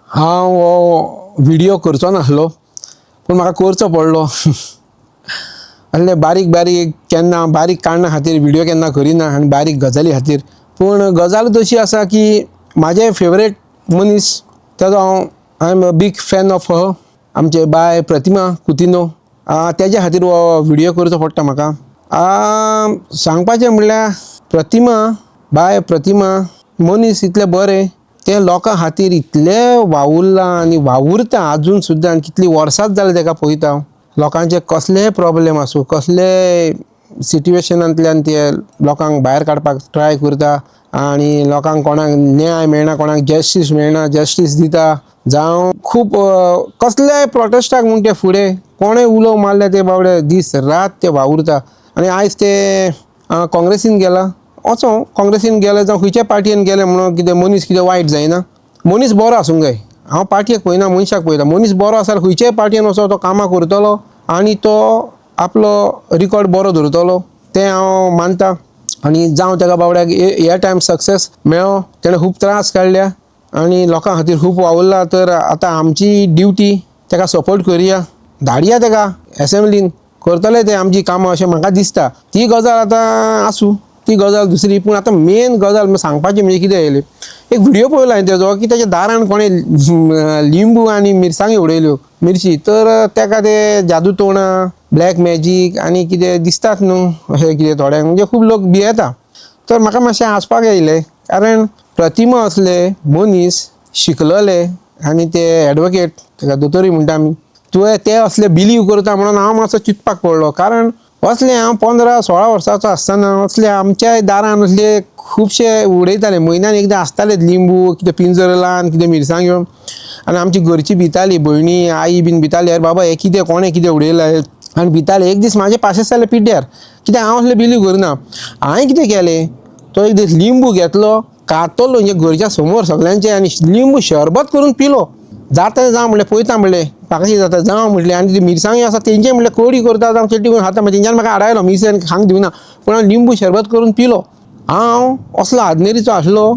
हांव हो व्हिडियो करचो नासलो, पूण म्हाका करचो पडलो. असले बारीक बारीक केन्ना बारीक कारणां खातीर व्हिडियो केन्ना करिना आनी बारीक गजाली खातीर. पूण गजाल तशी आसा की म्हाजे फेवरेट मनीस तेजो हांव, I am a big fan of her, आमचे बाय प्रतिमा कुतिन्हो. तेज्या खातीर हो व्हिडियो करचो पडटा म्हाका. सांगपाचें म्हणल्यार प्रतिमा, बाय प्रतिमा मनीस इतलें बरें, तें लोकां खातीर इतलें वावुरलां आनी वावुरता आजून सुद्दां. आनी कितलीं वर्सांच जालीं तेका पळयता हांव. लोकांचे कसलेय प्रोब्लेम आसूं, कसलेय सिट्युएशनांतल्यान ते लोकांक भायर काडपाक ट्राय करता आनी लोकांक कोणाक न्याय मेळना, कोणाक जस्टीस मेळना, जस्टीस दिता. जावं खूब कसल्याय प्रोटेस्टाक म्हूण ते फुडें कोणें उलो मारल्यार ते बाबडे दीस रात ते वावुरता. आनी आयज ते काँग्रेसीन गेला, वचों काँग्रेसीन गेले जावं खंयच्याय पार्टयेन गेले म्हणून कितें मनीस कितें वायट जायना. मनीस बरो आसूंक जाय. हांव पार्टयेक पळयना, मनशाक पळयता. मनीस बरो आसा जाल्यार खंयच्याय पार्टयेन वचो, तो कामां करतलो आनी तो आपलो रिकॉर्ड बरो दवरतलो, तें हांव मानता. आनी जावं तेका बाबड्याक ह्या टायम सक्सेस मेळो. तेणें खूब त्रास काडल्या आनी लोकां खातीर खूब वावुरला. तर आतां आमची ड्युटी तेका सपोर्ट करुया, धाडया तेका एसेंब्लीन, करतले ते आमची कामां अशें म्हाका दिसता. ती गजाल आतां आसूं, ती गजाल दुसरी. पूण आतां मेन गजाल सांगपाची म्हणजे कितें येयली, एक व्हिडियो पळयलो हांवें तेजो की तेच्या दारान कोणें लिंबू आनी मिरसांगी उडयल्यो, मिरची. तर तेका ते जादू तोणां, ब्लॅक मॅजीक आनी कितें दिसतात न्हू अशें कितें थोड्यांक, म्हणजे खूब लोक भियेता. तर म्हाका मातशें हांसपाक येयलें, कारण प्रतिमा असले मनीस शिकलले आनी ते एडवोकेट, तेका दोतोरूय म्हणटा आमी, तुवें ते असले बिलीव करता म्हणून हांव मातसो चिंतपाक पडलो. कारण असले हांव 15-16 वर्सांचो आसतना असले आमच्याय दारान असले खुबशे उडयताले. म्हयन्यान एकदां आसतालेच लिंबू, कितें पिंजर ल्हान, कितें मिरसांग्यो. आनी आमची घरची भिताली, भयणी, आई बीन भिताली, अरे बाबा हें कितें, कोणें कितें उडयलां. आनी भिताले. एक दीस म्हाजें पाशेंस जालें पिड्ड्यार, कित्याक हांव असलें बिलीव करना. हांवें कितें केलें, तो एक दीस लिंबू घेतलो, कातरलो म्हणजे घरच्या समोर सगळ्यांचे आनी लिंबू शरबत करून पिलो. जाता जावं म्हणलें, पळयता म्हणलें म्हाका कितें जाता जावं म्हणलें. आनी ती मिरसांगी आसा तेंचे म्हणलें कोडी करता जावं चेड्डी करून खाता, तेंच्यान म्हाका आडायलो, मिरसांग खावंक दिवना. पूण हांव लिंबू शरबत करून पिलो. हांव असलो आजनेरीचो आसलो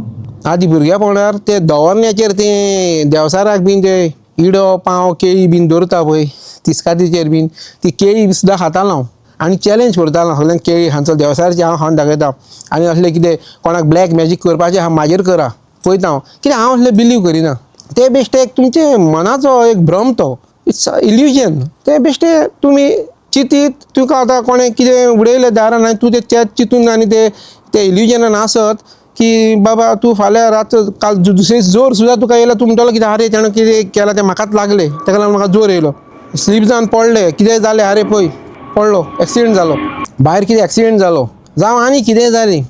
आदी भुरग्यापणार. ते दवरण्याचेर ते देवसाराक बीन ते इडो पाव केळी बीन दवरता पळय तिस्कातीचेर बीन, ती केळी सुद्दां खातालो हांव. आनी चॅलेंज करतालो सगल्यांक, केळी खांचो देवसारची हांव खावन दाखयता. आनी असलें कितें कोणाक ब्लॅक मॅजीक करपाचें आहा म्हाजेर करा, पळयता हांव. कित्याक हांव असलें बिलीव करिना. ते बेश्टे एक तुमचे मनाचो एक भ्रम, तो it's illusion. ते बेश्टे तुमी चिंतीत, तुका आतां कोणें कितें उडयलें दारान आनी तूं तें चिंतून आनी ते इल्युजनान आसत की बाबा तूं फाल्यां रात काल दुसरे जोर सुद्दां तुका येयला, तूं म्हणटलो कितें, आरे तेणें कितें केलां तें म्हाकाच लागलें, तेका लागून म्हाका जोर येयलो. स्लीप जावन पडलें, कितें जालें, आरे पळय पडलो, एक्सिडेंट जालो, भायर कितें एक्सिडेंट जालो जावं आनी कितें जालें,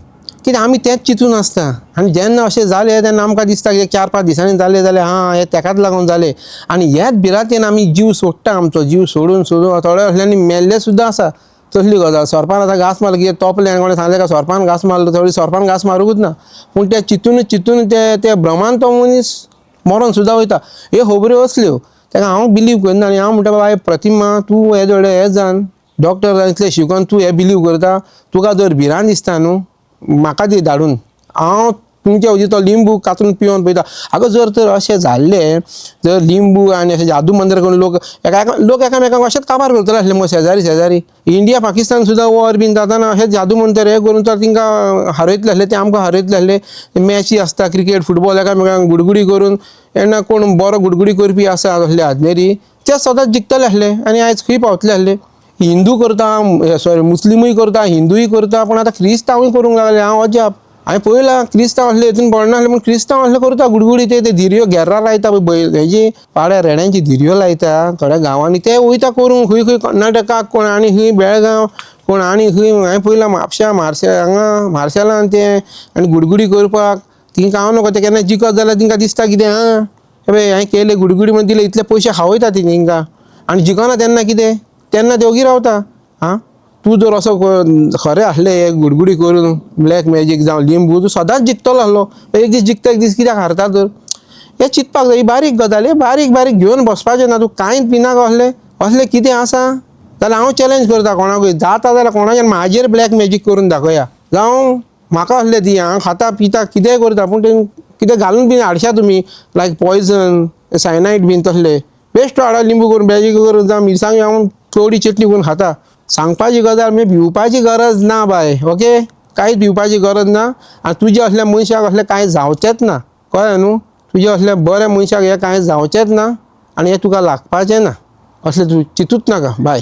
कित्याक आमी तेंच चिंतून आसता. आनी जेन्ना अशें जालें तेन्ना आमकां दिसता की 4-5 दिसांनी जालें जाल्यार हां हें तेकाच लागून जालें. आनी ह्याच भिरांतेन आमी जीव सोडटा, आमचो जीव सोडून सोडून थोडे असल्यांनी मेल्ले सुद्दां आसा. तसली गजाल सोरपान आतां घांस मारलो, कितें तोपलें आनी कोणें सांगलें का सोरपान घांस मारलो, थोडी सोरपान घांस मारूंकूच ना, पूण ते चिंतून चिंतून ते भ्रमान तो मनीस मरोन सुद्दां वयता. ह्यो खबऱ्यो असल्यो, तेका हांव बिलीव करना. आनी हांव म्हणटा बाबा प्रतिमा तूं हें जोडे हें जाण डॉक्टर जावन इतलें शिकोन तूं हें बिलीव करता, तुका जर भिरांत दिसता न्हू म्हाका दी धाडून, हांव तुमच्या हुजी तो लिंबू कातरून पिवन पळयता. आगो जर तर अशें जाल्लें, जर लिंबू आनी अशें जादू मंत्र करून लोक लोक एकामेकांक अशेंच काबार करतले आसले मगो. शेजारी शेजारी इंडिया पाकिस्तान सुद्दां वॉर बीन जाताना अशेंच जादू मंत्र हें करून तर तिंकां हारयतले आसले, ते आमकां हारयतले आसले. मॅची आसता क्रिकेट फुटबॉल, एकामेकांक गुडगुडी करून तेन्ना कोण बरो गुडगुडी करपी आसा असले आजनेरी ते सदांच जिखतले आसले आनी आयज खंय पावतले आसले. हिंदू करता, सॉरी मुस्लिमूय करता, हिंदूय करता, पूण आतां क्रिस्तांवूय करूंक लागले. हांव अजाप, हांवें पळयलां क्रिस्तांव असले हितून पडनासले, पूण क्रिस्तांव असले करता गुडगुडी. ते धिरयो गेर्रां लायता पळय, बैल हेजी पाड्या रेड्यांची धिरयो लायता थोड्या गांवांनी, ते वयता करूंक खंय खंय कर्नाटकाक कोण आनी खंय बेळगांव कोण आनी खंय. हांवें पळयलां म्हापश्या मार्शे हांगा मार्शेलान ते आनी गुडगुडी करपाक तिंकां हांव नको. ते केन्ना जिखत जाल्यार तिंकां दिसता कितें, आं हे पळय हांवें केलें गुडगुडी म्हणून दिलें, इतले पयशे खावयता ती तिंकां. आनी जिखना तेन्ना कितें, तेन्ना ते ओगी रावता. आं तूं जर असो खरें आसलें हे गुडगुडी करून ब्लॅक मॅजीक जावं लिंबू, तूं सदांच जिखतलो आसलो. एक दीस जिखता एक दीस कित्याक हारता? तर हें चिंतपाक जाय. ही बारीक गजाल, हे बारीक बारीक घेवन बसपाचें ना. तूं कांयच भिनाका. असलें असलें कितें आसा जाल्यार हांव चॅलेंज करता कोणाकूय, जाता जाल्यार कोणाच्यान म्हाजेर ब्लॅक मॅजीक करून दाखया, जावं म्हाका असलें दी, हांव खाता पिता कितेंय करता, पूण तें कितें घालून बीन हाडशा तुमी लायक पॉयजन सायनायड बीन तसले बेश्टो हाडा लिंबू करून बेजी करून जावं मिरसांग हांव थोडी चटणी करून खाता. सांगपाची गजाल म्हणजे भिवपाची गरज ना बाय, ओके? कांयच भिवपाची गरज ना. आनी तुजे असल्या मनशाक असलें कांय जावचेंच ना, कळ्ळें न्हू? तुजे असल्या बऱ्या मनशाक हें कांय जावचेंच ना आनी हें तुका लागपाचें ना, असलें तूं चिंतूच नाका बाय.